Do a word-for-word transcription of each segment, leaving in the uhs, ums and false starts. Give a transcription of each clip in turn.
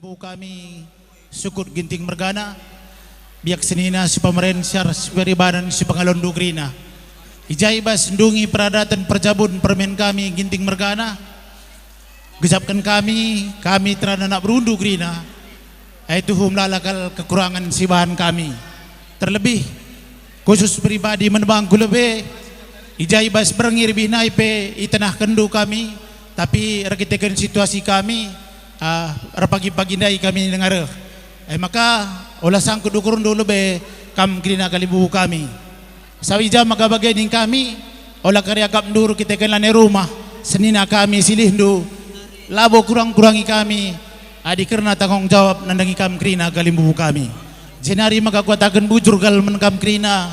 Bu kami sukut Ginting mergana, biak senina si pemeren siar si peribanan si pengalondu kerina. I ja i bas ndungi peradaten perjabun permen kami Ginting mergana, gejapken kami, kami terana anak berundu kerina, ai tuhu melala kal kekurangan si bahan kami. Terlebih, khusus pribadi man bangku lebe, i ja i bas berngi rebih nai pe itenahkenndu kami, tapi erkiteken situasi kami, ah, erpagi-pagi ndai kami denga reh. E maka, ola sangkut ukurndu lebe kam kerina kalimbubu kami. Sabap i ja maka bage ning kami, ola kari akapndu erkiteken lanai rumah, senina kami silihndu, labo kurang-kurangi kami, adi kerna tanggung jawab nandangi kam kerina kalimbubu kami. Jenari maka kukataken bujur kal man kam kerina,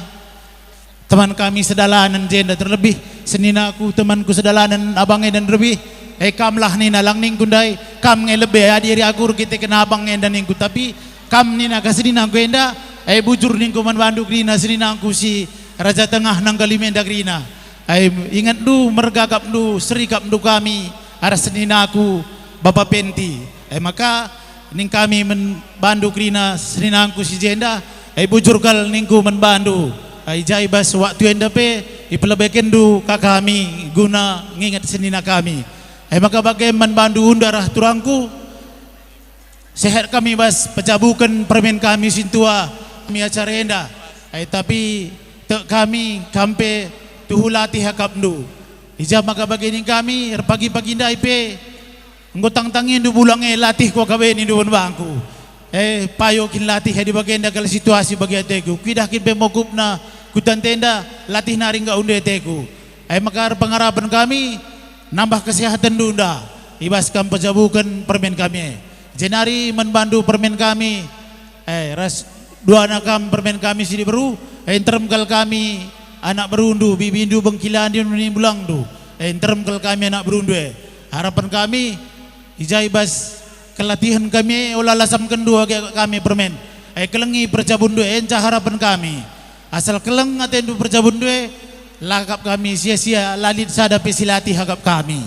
teman kami sedalanen jenda, terlebih seninaku, temanku sedalanen abang enda rebih. E, kamlah nina, lang ningku ndai, kam nge lebe, adi eri aku erkiteken abang enda ningku, tapi kam nina ka seninangku enda, e, bujur ningku man bandu kerina seninangku si Raja Tengah nangkalim enda kerina. Ai, ingetndu mergagapndu, serikapndu kami, arah seninaku, Bapa Penti. Ai maka, ning kami man bandu kerina seninangku si jenda, ai bujur kal ningku man bandu. Ai ja i bas waktu enda pe, ipelebekenndu ka kami guna nginget senina kami. Ai maka bage man bandu unda arah turangku, sehat kami bas pejabuken permen kami sintua kami acara enda. Ai tapi tek kami kam pe tuhu latih akapndu. I ja maka bage ning kami erpagi-pagi ndai pe enggo tangtangindu bulang e latih kuakap e nindu man bangku. E, payo kin latih adi bagenda kal situasi bagi ateku. Kuidah kin pe mokupna kutanta enda latih nari enggak undu ateku. Ai maka erpengarapen kami nambah kesehatenndu enda i bas kam pejabuken permen kami e. Jenari man bandu permen kami, e, ras duana kam permen kami si diberu, e, nterem kal kami anak berundu, bibindu, bengkilandu, ni bulangndu, e, nterem kal kami anak berundu e. Harapen kami, i ja i bas kelatihen kami e, ola lasamkenndu age kami permen. E, kelengi perjabunndu e, enca harapen kami. Asal keleng atendu perjabunndu e, la akap kami sia-sia, la lit sada pe si latih akap kami.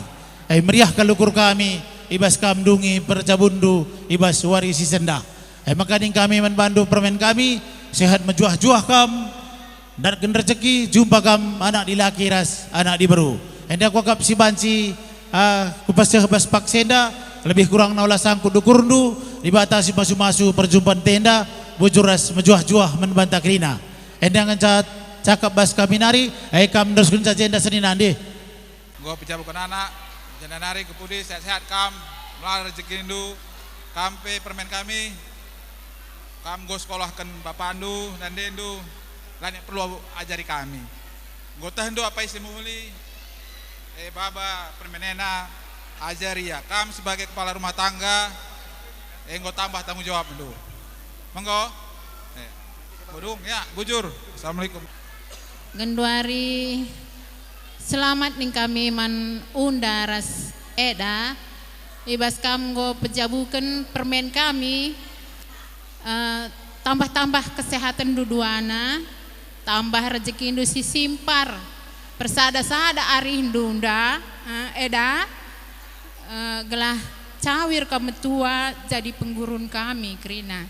Ai meriah kal ukur kami i bas kam ndungi perjabunndu i bas wari si sendah. Ai maka ning kami man bandu permen kami, sehat mejuah-juah kam, ndatken rejeki, jumpa kam anak dilaki ras anak diberu. Enda kuakap si banci, ah, kupeseh bas paksa enda, lebih kurangna ola sangkut ukurndu, Dibata si masu-masu perjumpan enda, bujur ras mejuah-juah man banta kerina. Enda ngenca cakap bas kami nari, ai kam neruskenca jenda senina ndih. Enggo pejabuken anak, jenda nari kepudi sehat-sehat kam, melala rejekindu, kam pe permen kami, kam enggo sekolahken bapandu, nandendu, lanai perlu ajari kami. Enggo tehndu apai si mehuli, e baba permen ena, ajari ia. Kam sebagai kepala rumah tangga, e enggo tambah tanggung jawabndu. Menggo? E. Bodung, ya, bujur. Assalamualaikum. Genduari, selamat ning kami man unda ras eda. I bas kam enggo pejabuken permen kami, eh, tambah-tambah kesehaten duduana, tambah rejekindu si simpar, persada-sada arihndu enda, eh, eda, eh, gelah cawir kam metua jadi penggurun kami kerina.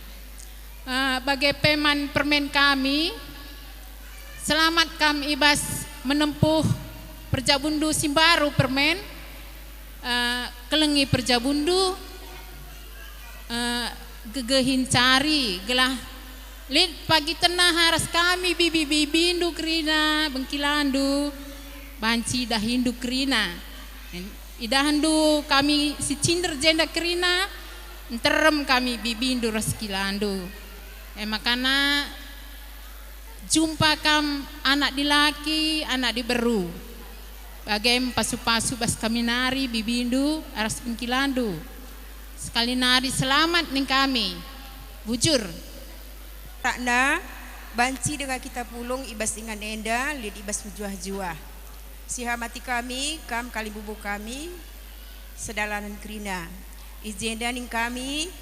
Eh, bage pe man permen kami, selamat kam i bas menempuh perjabunndu si mbaru permen, eh, kelengi perjabunndu, eh, gegehi ncari, gelah lit pagi tenah ras kami bibi-bibindu kerina, bengkilandu, banci dahindu kerina. Idahenndu kami si cinder jenda kerina, nterem kami bibindu ras kilandu. E makana jumpa kam anak dilaki, anak diberu. Bage mpasu-pasu bas kami nari bibindu ras bengkilandu. Sekali nari selamat ning kami. Bujur. Takna, banci denga kita pulung i bas ingan enda, lit i bas mejuah-juah. Sihamati kami, kam kalimbubu kami, sedalanen kerina. I jenda ning kami,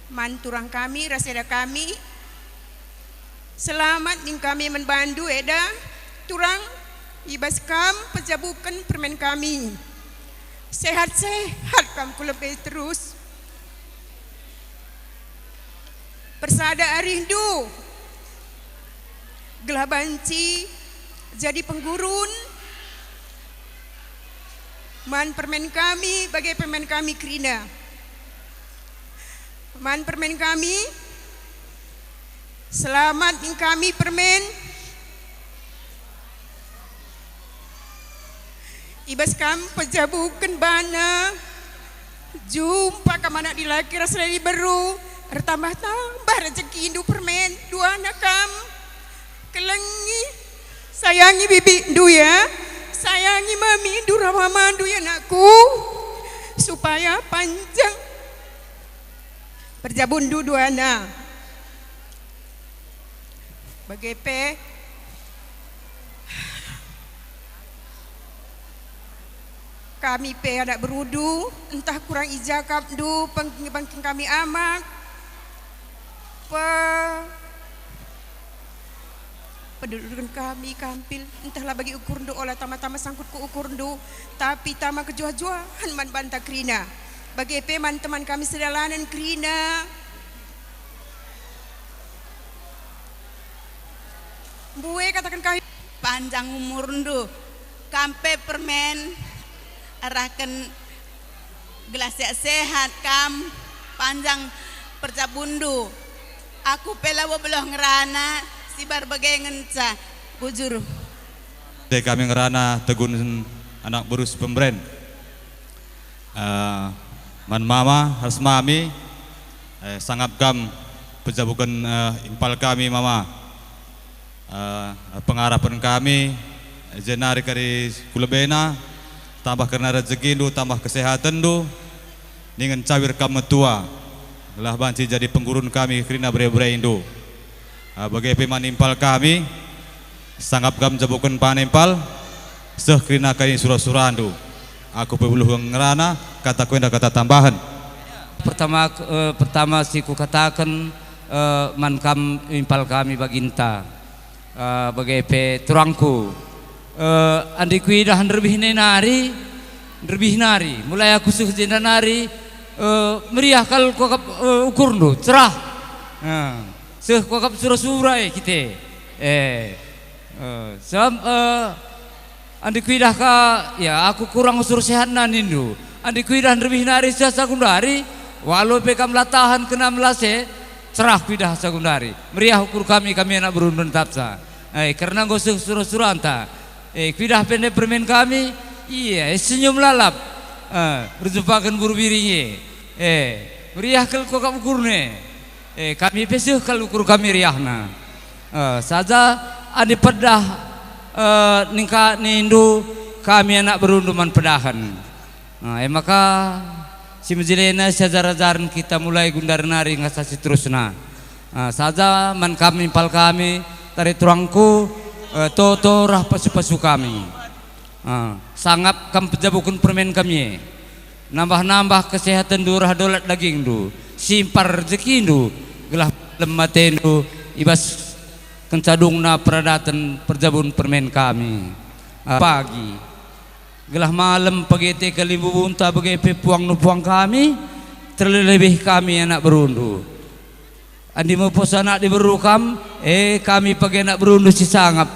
man turang kami, ras eda kami, selamat ning kami man bandu, eda, turang, i bas kam pejabuken permen kami. Sehat-sehat kam ku lebe terus. Persada arindu, gelah banci jadi penggurun man permen kami, bage permen kami kerina. Man permen kami, selamat ning kami permen. I bas kam pejabuken bana, jumpa kam anak dilaki ras laki diberu, ertambah-tambah rejekindu permen, duana kam. Kelengi, sayangi bibindu ya, sayangi mamindu ras mamandu ya, anakku, supaya panjang perjabundu duana. Bage pe kami pe anak berundu, ntah kurang i ja kapndu pengking-pengking kami amak, pe-, pedudurken kami kampil, ntahlah bagi ukurndu, ola tama-tama sangkut ku ukurndu, tapi tama kejuah-juahen man banta kerina. Bage pe man teman kami sedalanen kerina. Mbue kataken kami. Panjang umurndu, kam pe permen, arahken gelah sehat-sehat kam, panjang perjabundu. Aku pe labo beluh ngerana, sibar bage ngenca, bujur. Te kami ngerana tegunen anak beru si pemeren. Eh, man mama ras mami, eh, sangap kam pejabuken, eh, impal kami, mama. Eh, pengarapen kami, eh, jenari kari ku lebena, tambah kerna rejekindu, tambah kesehatenndu, dingen cawir kam metua, gelah banci jadi penggurun kami kerina bere-berendu. Ah, bage pe man impal kami, sangap kam jabuken pan impal, seh kerina kai sura-surandu. Aku pe beluh ngerana, kataku enda kata tambahen. Pertama, eh, pertama si kukataken, eh, man kam impal kami baginta, eh, bage pe turangku. Eh, andi kuidah nderbih nari, nderbih nari, mulai aku seh jenda nari, eh, meriah kal kuakap, eh, ukurndu, cerah. Eh, seh kuakap sura-sura e kite. Eh, eh, sam-, eh, andi kuidah ka, ya, aku kurang usur sehatna nindu. Andi kuidah nderbih nari seh sagundari, walau pe kam la tahan kena melase, cerah kuidah sagundari. Meriah ukur kami, kami anak berundu ntapsa. Eh, kerna enggo seh sura-suranta. Eh, kuidah pe ndai permen kami, ia, eh, senyum lalap. Eh, erjumpaken buru biring e. Eh, meriah kal kuakap ukurna e. Eh, kami pe seh kal ukur kami riahna. Eh, saja adi pedah, eh, ningka nindu kami anak berundu man pedahen. Nah, e maka, si mejilena siajar-ajaren kita mulai gundari nari ngasa si terusna. Ah, saja man kami impal kami, tare turangku, eh, toto rah pasu-pasu kami. Ah, sangap kam pejabuken permen kami e. Nambah-nambah kesehatenndu rah dolat dagingndu, simpar rejekindu, gelah lem atendu i bas kencadungna peradaten perjabun permen kami. Ah, pagi. Gelah malem pagete kalimbubunta bage pe puangndu puang kami, terlebih kami anak berundu. Adi mupus anak diberu kam, eh, kami pagi anak berundu si sangap.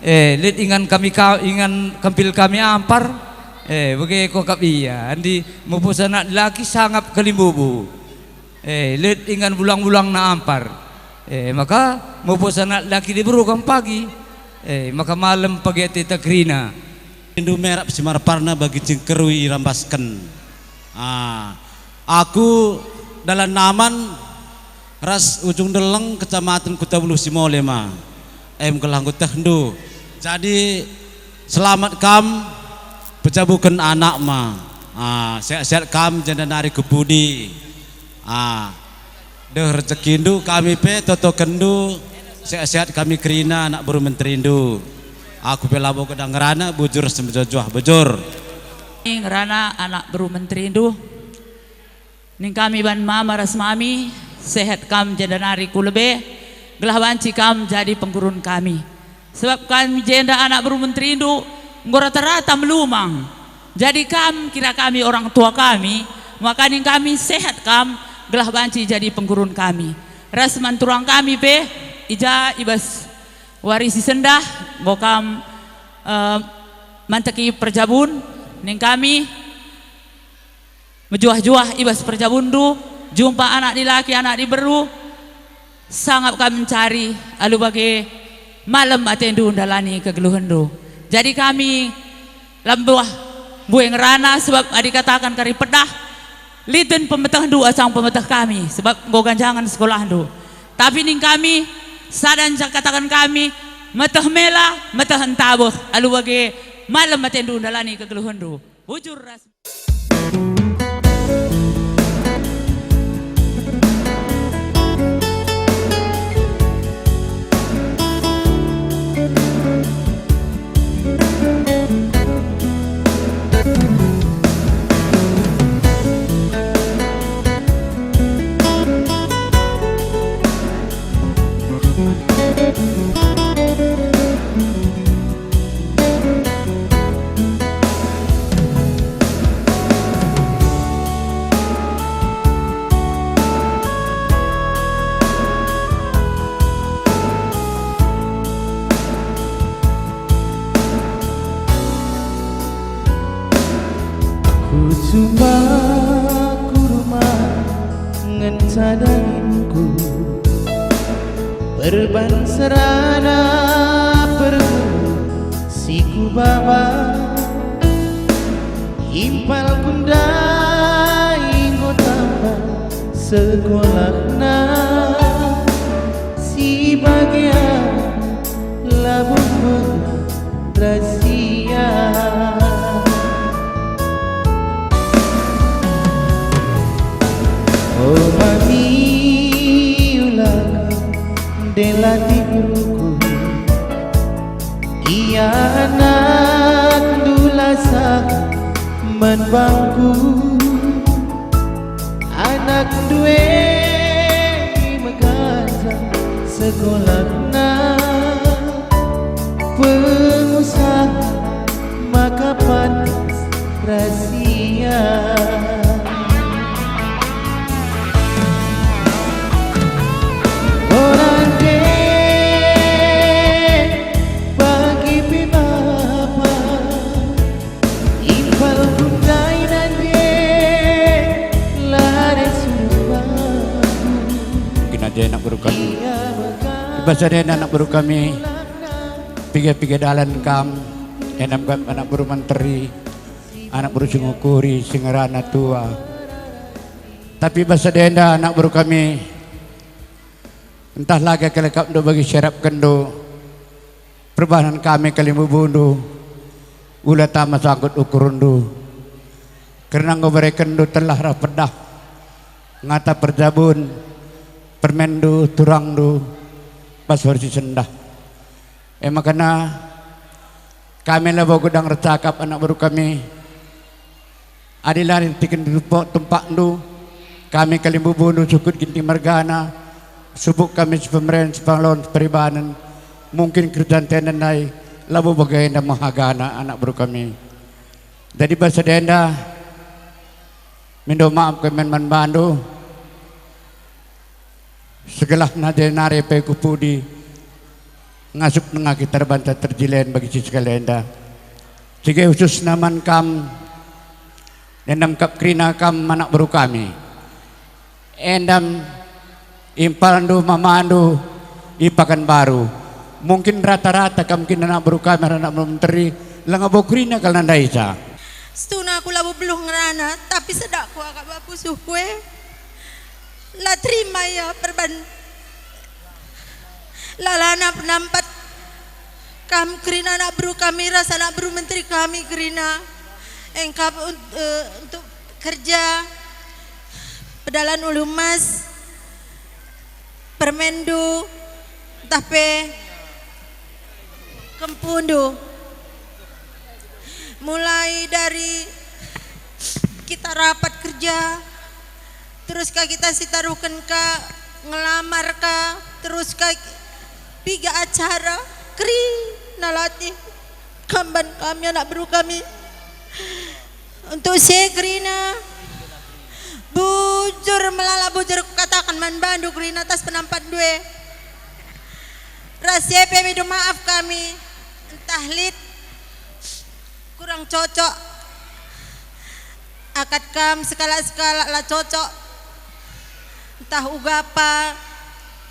Eh, lit ingan kami ka-, ingan kampil kami ampar. Eh, bage kuakap ia. Adi mupus anak dilaki sangap kalimbubu. Eh, lit ingan bulang-bulangna ampar. Eh, maka mupus anak dilaki diberu kam pagi. Eh, maka malem pagi ateta kerina. Indu merap si marparna bagi cingkerui irambasken. Ah, aku dalan Naman ras Ujung Deleng, Kecamatan Kuta Buluh Simole ma. Em gelah enggo tehndu. Jadi, selamat kam pejabuken anak ma. Ah, sehat-sehat kam jenda nari ku pudi. Ah, deh rejekindu kami pe totokenndu, sehat-sehat kami kerina anak beru menterindu. Aku pe labo gedang ngerana, bujur semejuah-juah, bujur. Ngerana anak beru menterindu. Ning kami ban mama ras mami, sehat kam jenda nari ku lebe, gelah banci kam jadi penggurun kami. Sebab kami jenda anak beru menterindu enggo rata-rata melumang. Jadi kam kira kami orang tua kami, maka ning kami sehat kam gelah banci jadi penggurun kami. Ras man turang kami pe, i ja i bas wari si sendah, enggo kam, eh, manteki perjabun, ning kami mejuah-juah i bas perjabunndu, jumpa anak dilaki, anak diberu, sangap kam mencari, alu bage malem atendu ndalani kegeluhenndu. Jadi kami lambuah mbue ngerana, sebab adi kataken kari pedah, liten pemetehndu asang pemeteh kami, sebab enggo ganjangen sekolahndu. Tapi ning kami, sada nca kataken kami, meteh mela, meteh ntabeh, alu bage malem atendu ndalani kegeluhenndu. Bujur ras. Kucuba kurma ngenca dagingku, perban serana pergulung si kubaba, impal kundai enggo tambah sekolahna, si bagean labo pernah rasia. O mami, ula kam ndai latih beruku, ia anakndu la sanggup man bangku. Anakndu e meganjang sekolahna, pengusaha maka pantas rasia. Orang dek bagi pe bapa, impal kundai nande lare suruh bangku. Mungkin aja anak beru kami. Ia megang I bas enda anak beru kami, piga-piga dalan kam, enda kap anak beru menteri, anak beru si ngukuri, si ngerana tua. Tapi i bas enda anak beru kami, ntah lage kal akapndu bagi si arapkenndu, perbahanen kami kalimbubundu, ula tama sangkut ukurndu, kerna enggo berekenndu telah ras pedah, ngata perjabun, permenndu, turangndu, bas wari si sendah. E maka kami labo gedang ercakap anak beru kami. Adi la nitiken tempo-, tempakndu, kami kalimbubundu sukut Ginting mergana, subuk kami sipemeren, sipangaloken, siperibanen, mungkin kerja ntenda ndai labo bagenda mehagana anak beru kami. Jadi bas enda, mindo maaf kami man bandu. Segelahna jenari pe ku pudi ngasup nengah kita erbanta terjilehen bagi si sekalenda. Sige khususna man kam, nendam kap kerina kam anak beru kami. Endam impalndu mamandu i Pakanbaru. Mungkin rata-rata kam kin anak beru kami, anak beru menteri, langa bo kerina kal nandaisa. Setuna aku labo beluh ngerana, tapi sedakku akap pusuhku e. La terima ia perban lalana penampat kam kerina anak beru kami ras anak beru menteri kami kerina. Engkap un-, eh, untuk kerja pedalan ulu emas, permenndu, ntah pe kempundu. Mulai dari kita rapat kerja, terus ka kita sitaruhken ka ngelamar ka, terus ka piga acara, kerina latih kam man kami anak beru kami. Untuk si e kerina, bujur melala bujur kukataken. Kan man bandu kerina atas penampatndu e. Ras si e pe mindu maaf kami, ntah lit kurang cocok akad kam sekalak-sekalak la cocok, ntah uga pa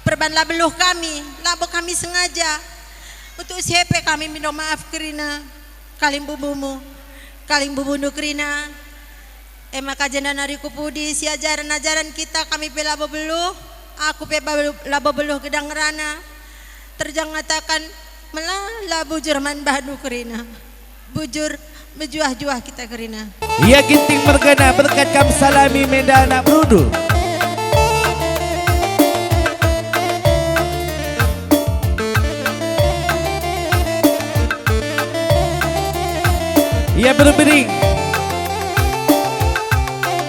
perban la beluh kami, labo kami sengaja. Untuk si e pe kami mindu maaf kerina kalimbubumu, kalimbubundu kerina. E maka jenda nari ku pudi si ajaran-ajaran kita kami pe labo beluh, aku pe ba-, labo beluh gedang ngerana. Terjang ngataken, mela la bujur man bandu kerina. Bujur mejuah-juah kita kerina. Ia Ginting mergana berkat kam salami menda anak berundu. Ia berbering.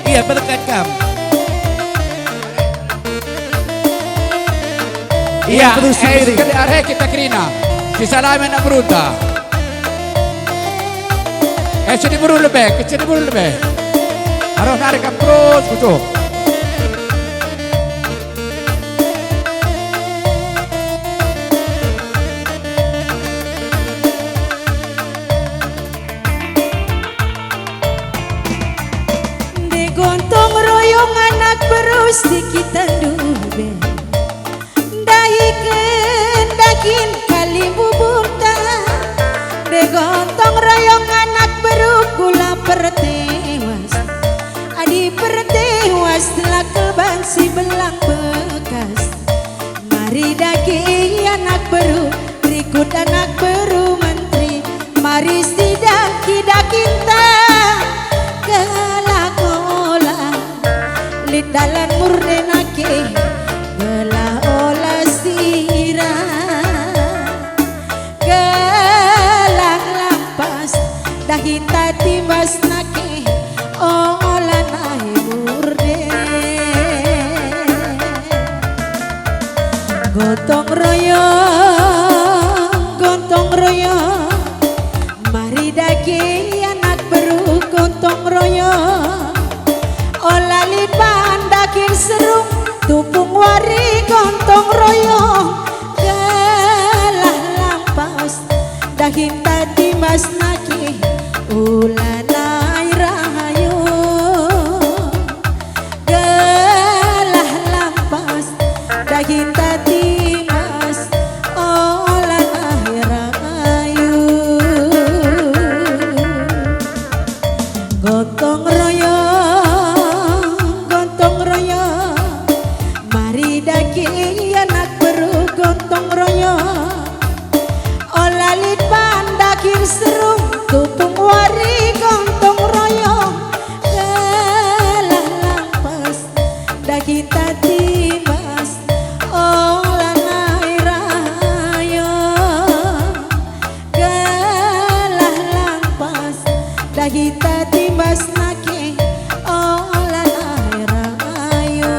Ia berkat kam. Ia, ia terus eh, bering. Sekali are kita kerina. Si salami anak berunta. Eh, sini beru lebe, ke sini beru lebe. Harus narik kam terus, kucuk. Nde gontong royong anak berus di kita ndube. Ndahiken dahin kalimbubunta. Nde gontong royong anak beru kula pertewas. Adi pertewas la keban si belang bekas. Mari dage anak beru, rikut anak beru menteri. Mari sidaki-dakinta, gelah ola lit dalan murde nake, gelah ola sira. Gelah lampas dahinta timbas nake, ola nai murde. Gontong royong, gontong royong, mari dage anak beru gontong royong. Ola lit ban dahin serung, tupung wari gontong royong. Gelah lampas dahinta timbas nake, ola nai rayo. Gelah lampas dahinta timbas, ola nai rayo. Gontong royong, gontong royong, mari dage anak beru gontong royong. Ola lit ban dahin serung, tupung wari gontong royong. Gelah lampas dahinta timbas, ola nai rayo. Gelah lampas dahinta timbas nake, ola nai rayo.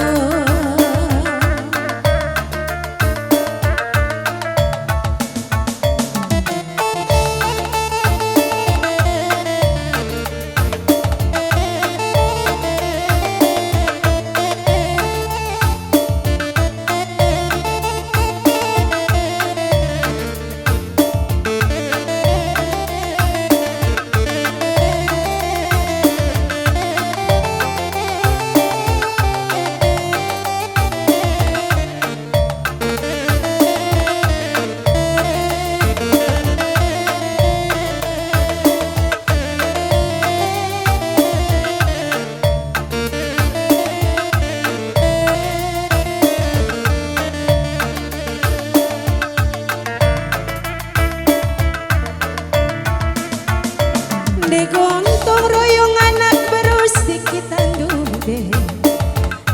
Nde gontong royong anak beru si kita ndube.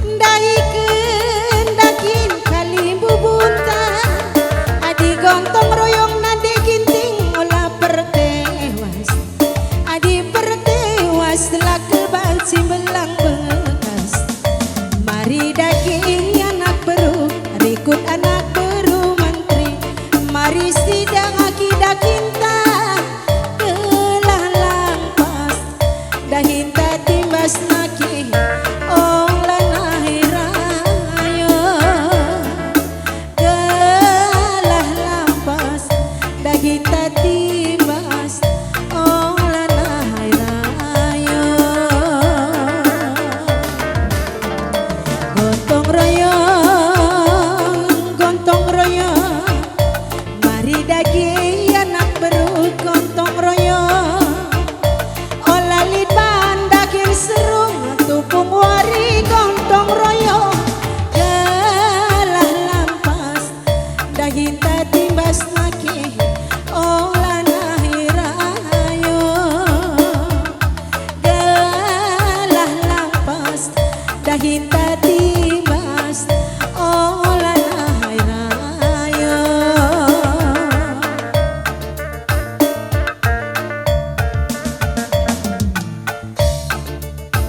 Ndahiken dahin kalimbubunta. Adi gontong royong nande Ginting ola pertewas. Adi pertewas la keban si mbelang bekas. Mari dage anak beru, rikut anak beru menteri. Mari sidangaki dahinta, gelah lampas dahinta timbas nake, ola nai rayo. Cinta timbas ola nahai rayo.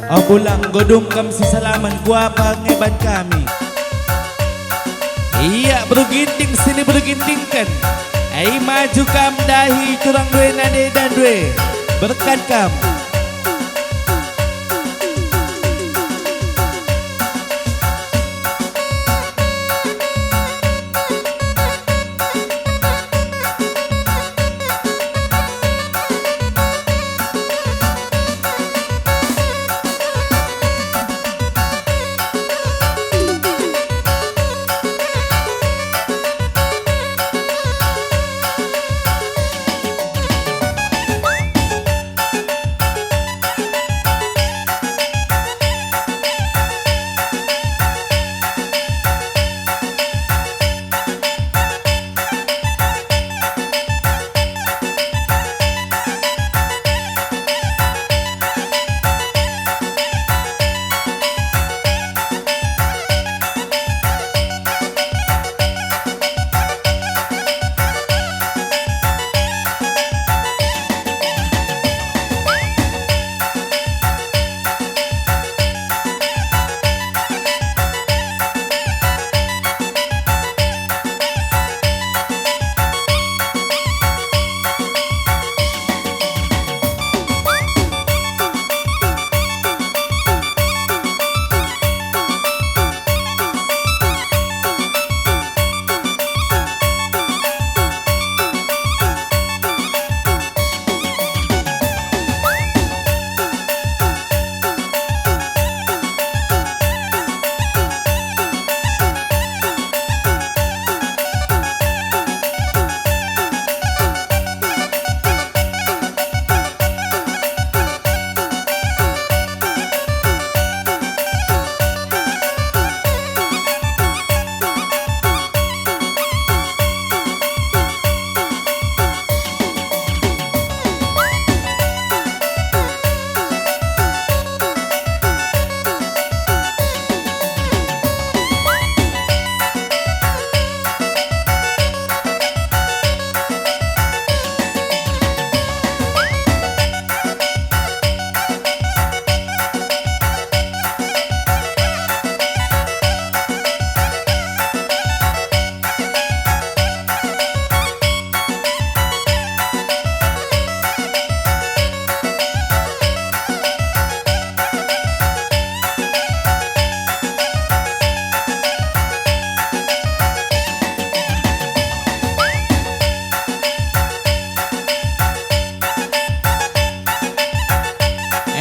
Ambulang godung kam si salaman kuapa ngeban kami. Ia beru Ginting sini beru Gintingken. Ai maju kam dahi turang due nande dan due. Berkat kam.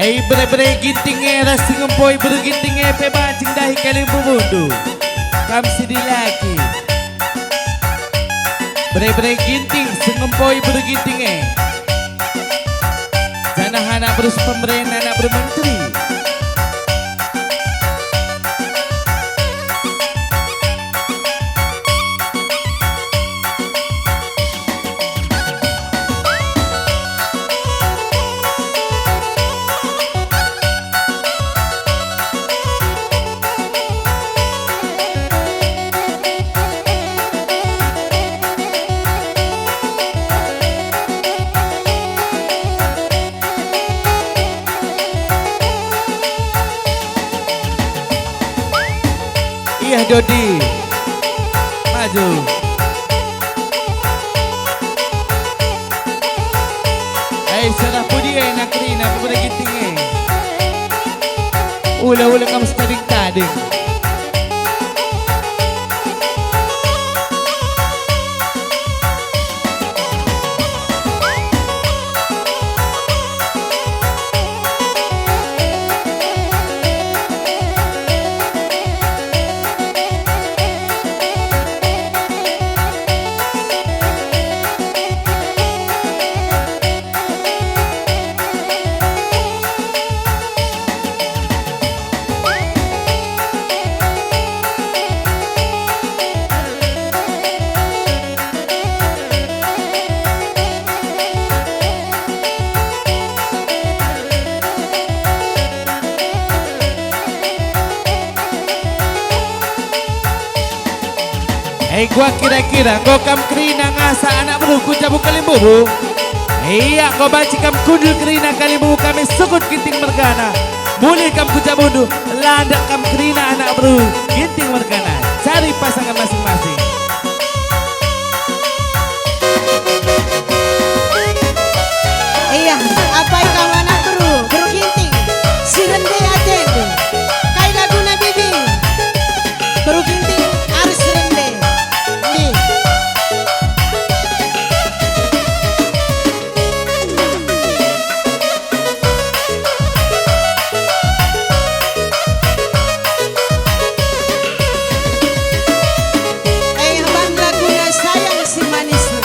Ei, bere-bere Ginting e ras si ngempoi beru Ginting e pe banci ndahi kalimbubu. Kam si dilaki. Bere-bere Ginting si ngempoi beru Ginting e. Janah anak beru si pemeren, anak beru menteri. Iya, Dodi. Maju. Ai, salah pudi e, nak kerina, aku pada Ginting e. Ula-ula kam setading-tading. Enggo kira-kira enggo kam kerina ngasa anak beru ku jabu kalimbubu? Ia, enggo banci kam kundul kerina kalimbubu kami sukut Ginting mergana. Mulih kam ku jabundu, landak kam kerina anak beru Ginting mergana. Cari pasangan masing-masing. Ia, apai kam anak beru, beru Ginting, si rende atendu. Kai laguna, Bibi? Beru Ginting arus rende. Nih. Eh, ban laguna sayang si manisna.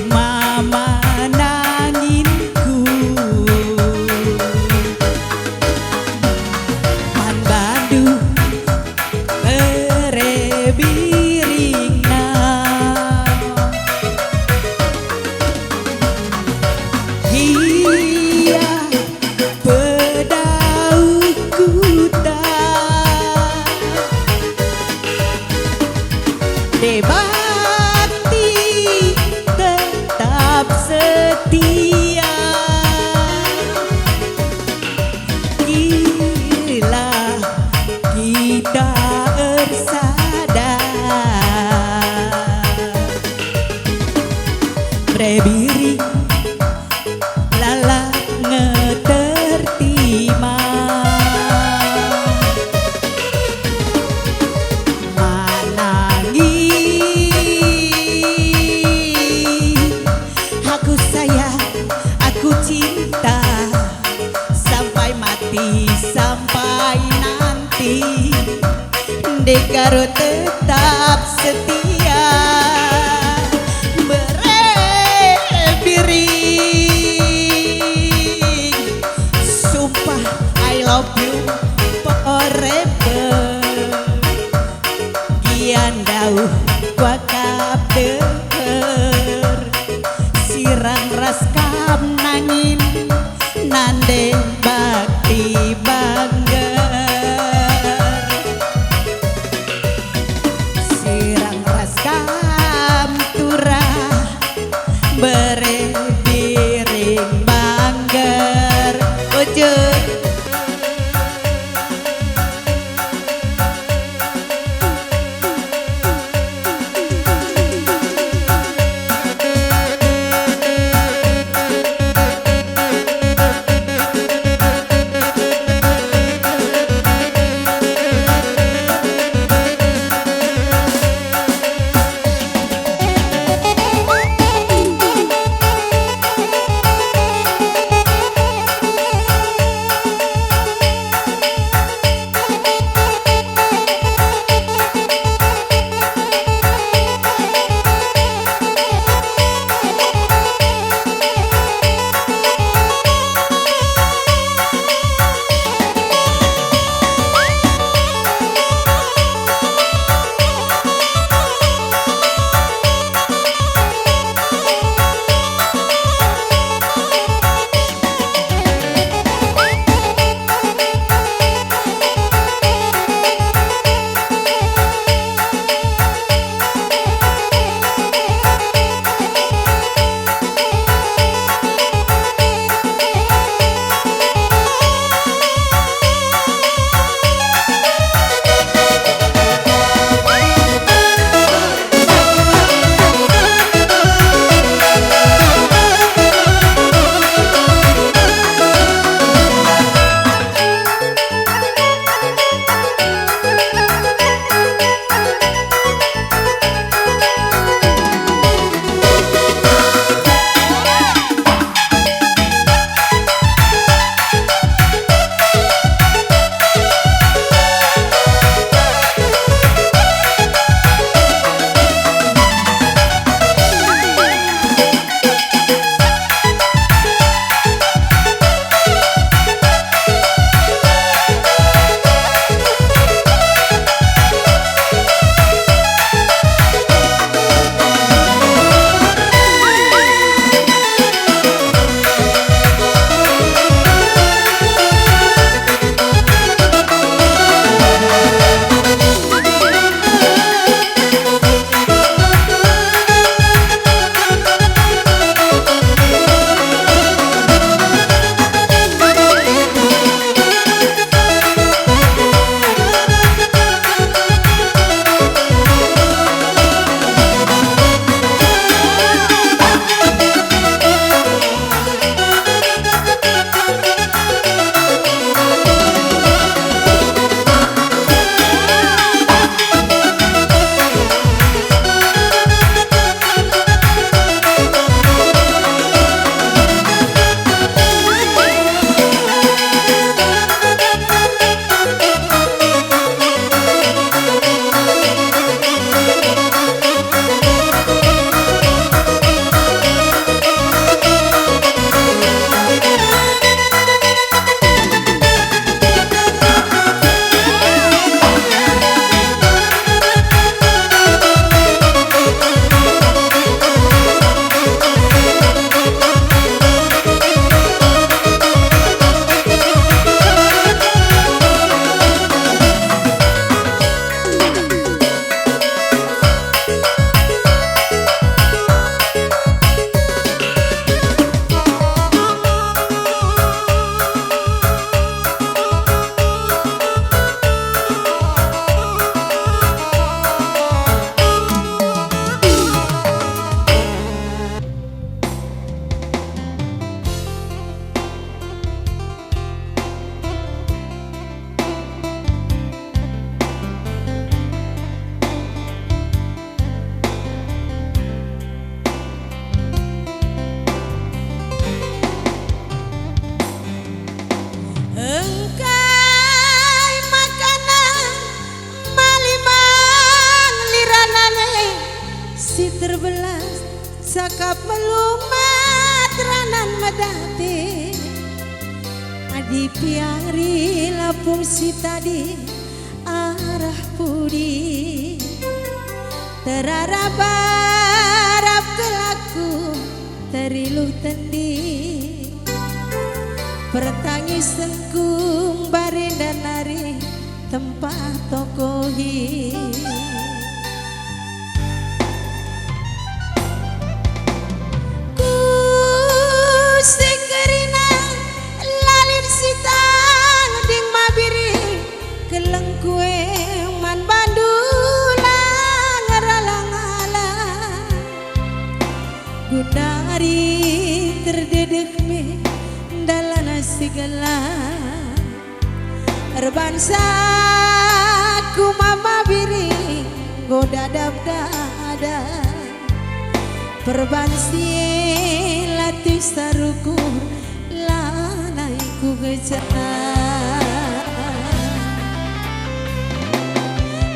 Mama nanginku. Man bandu bere biringna. Ia pedauh kuta. Debakti tetap setia. Kirilah kita ersada. Bere biring lalap nge tertima. Manangi aku sayang, aku cinta, sampai mati, sampai nanti. Ndekaro tetap setia, bere biring, sumpah I love you forever. Gian dauh kuakap deher, sirang ras kam nangin, nande bakti bangger. Sirang ras kam turah, bere biring bangger. Ujur. si terbelah, cakap melumat ranan medate. Adi piari lapung si tadi arah pudi, terarap-arap kelaku teriluh tendi. Pertangisenku mbarenda nari tempa tokohi. Ku si kerina lalin si tanding mabiring, kelengku e man bandu la ngerala-ngala. Gundari terdedeh me dalan si gelap. Erbansa ku mama biring enggo dadap dada. Perbansi latih sarukur lanai kugeja.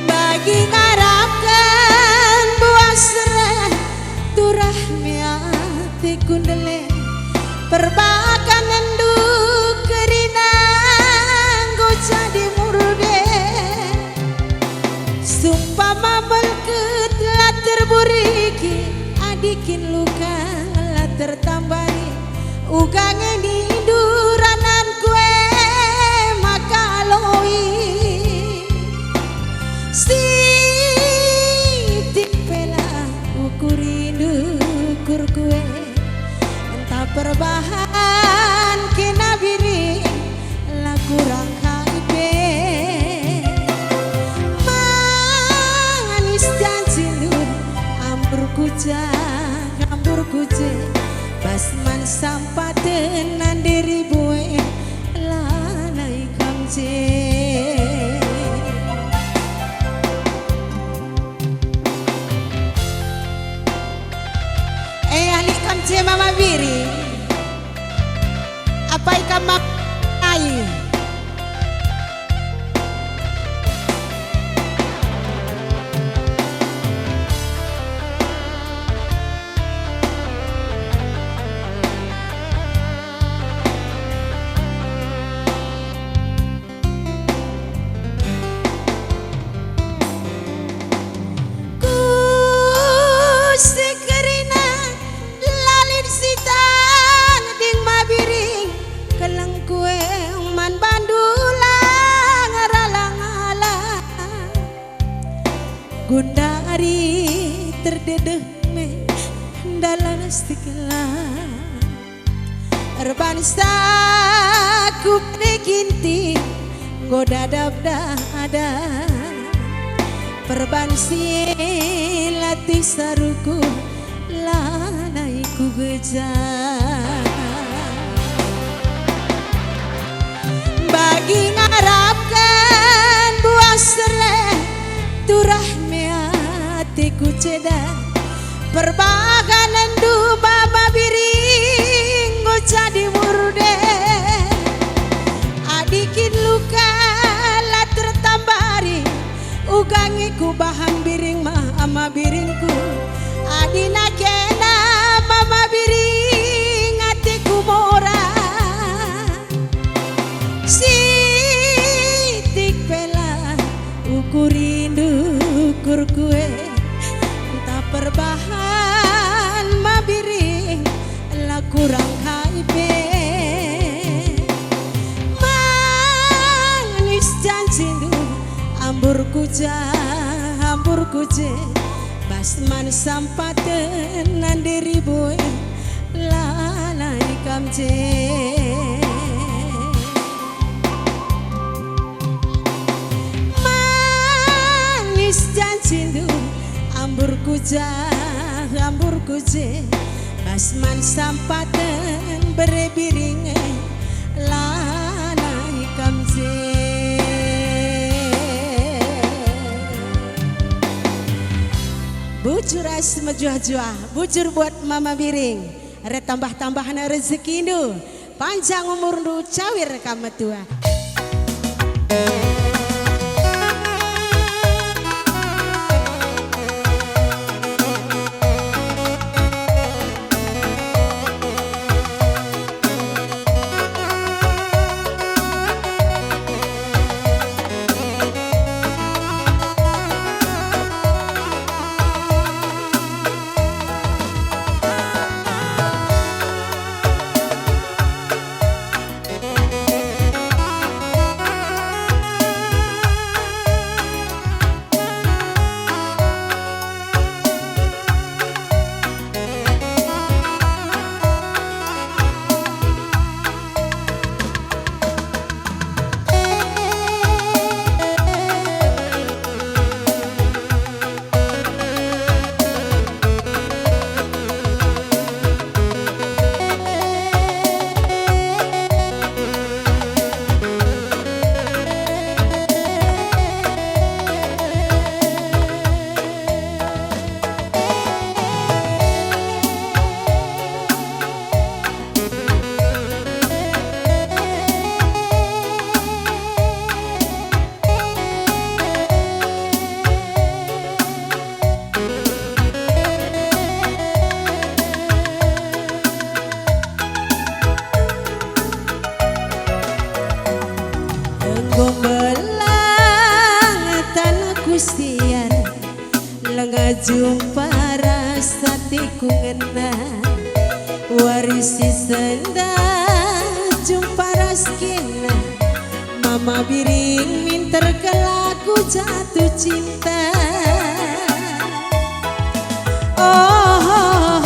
Bagi ngarapken buah sereh, turah me ateku ndeleng. Perbahanenndu kerina enggo jadi murde. Sumpama melket la terburiki, adi kin luka la tertambari, uga nge nindu rananku e maka aloi. Sitik pe la ukuri ndukurku e, ntah perbahan kena biring la kurang kai pe. Manis janjindu, ambur kuja, ambur kuje, bas man sampaten nanderi bue, lanai kam je. Eh, anik kam je mama biring. Apai kam mama ai? Ku si kerina lalin si tanding mabiring, kelengku e man bandu la ngerala-ngala. Gundari terdedeh me dalan si gelap. Erbansa ku pene ginting enggo dadap dada. Perbansi latih saruku lanai kugeja. Bagi ngarapken buah sereh, turah me ateku ceda. Perbahanenndu mama biring enggo jadi murde. Adi kin luka la tertambari, uga nge kubahan biring mama biringku. Adi nakena mama biring ateku mora. Sitik pe la ukuri ndukurku e, ntah perbahan mabiring la kurang kai pe. Manis janjindu, ambur kuja, ambur kuje, bas man sampaten nanderi bue, lanai kam je. Manis janjindu, ambur kuja, ambur kuje, bas man sampaten bere biring e, lanai kam je. Bujur ras mejuah-juah, bujur buat mama biring. Ertambah-tambahna rezekindu, panjang umurndu, cawir kam metua. Jumpa ras ateku ngena, wari si sendah jumpa ras kena. Mama Biring minter kal aku jatuh cinta. Oh,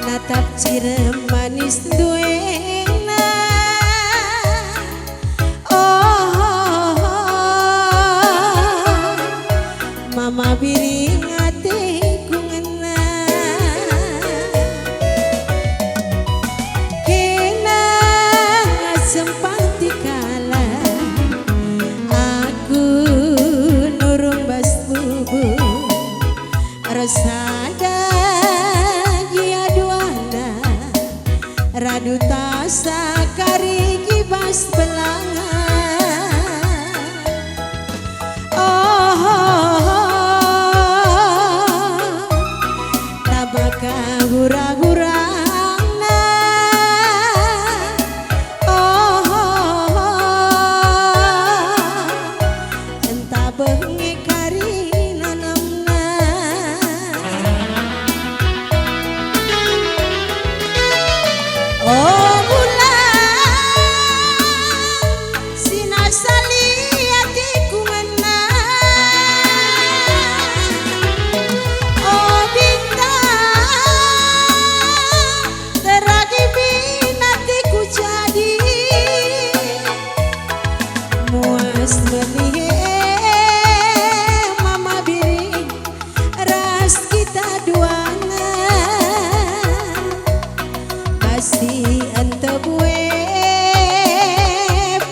natap cirem manis nduena. Oh, Mama Biring ateku ngena. Kena sempati kalak aku nurung bas bubur. Ersada gia duana, radu tasa kari i bas belanga. Oh, tabaka hura-hurana. Oh, Entabeh nge kari nanemna. O bulan, si nasa liat aku ngena. O bintang, terang imin atiku jadi. Muas melihe Mama Biring ras kita duana. Bas si entebue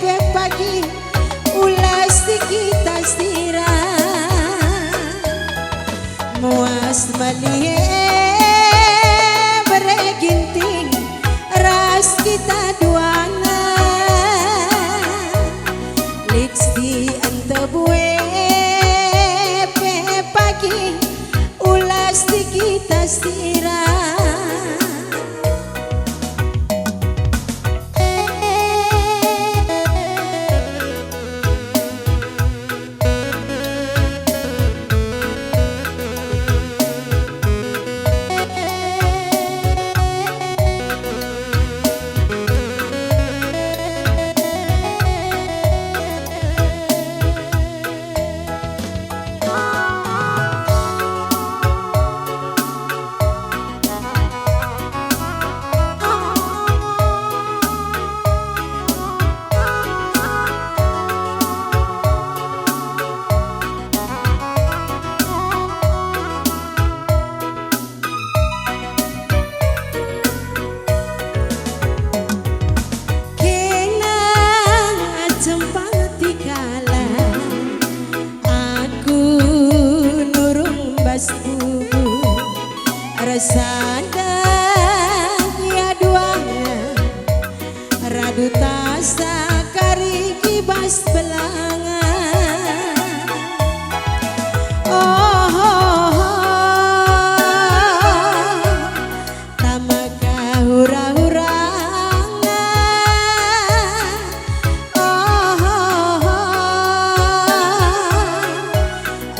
pe pagi ulas si kita sira. Muas melihe bere Ginting ras kita duana. Lit si entebue pe pagi ulas si kita sira. Kena cempati kalak aku nurung bas bubur, ersada ia duana. Radu tasa kari i bas belanga. Oh, oh, oh, tamaka hura-hurana. Oh, oh, oh,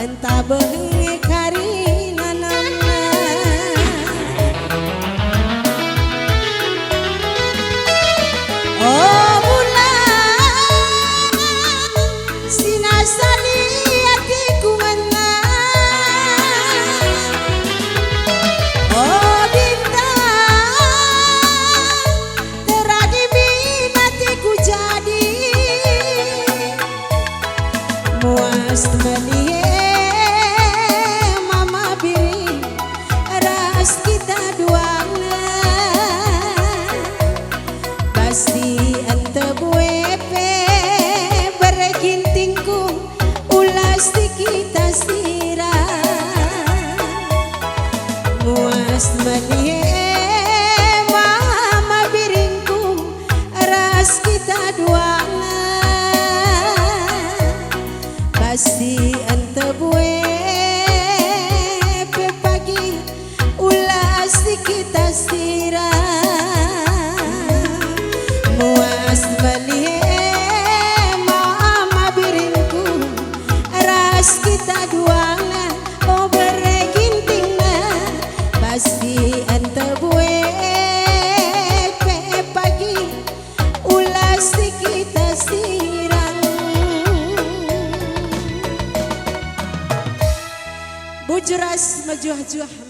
entabeh nge kari nanemna. O bulan, si nasa liat aku ngena. O bintang, terang imin atiku jadi. Muas melihe Mama Biring ras kita duana. Bas si entebue pe bere Gintingku ulas si kita sira. Muas melihe Mama Biringku ras kita duana. Bas si entebue pe pagi ulas si kita sira. Muas melihe Mama Biringku ras kita ras mejuah-juah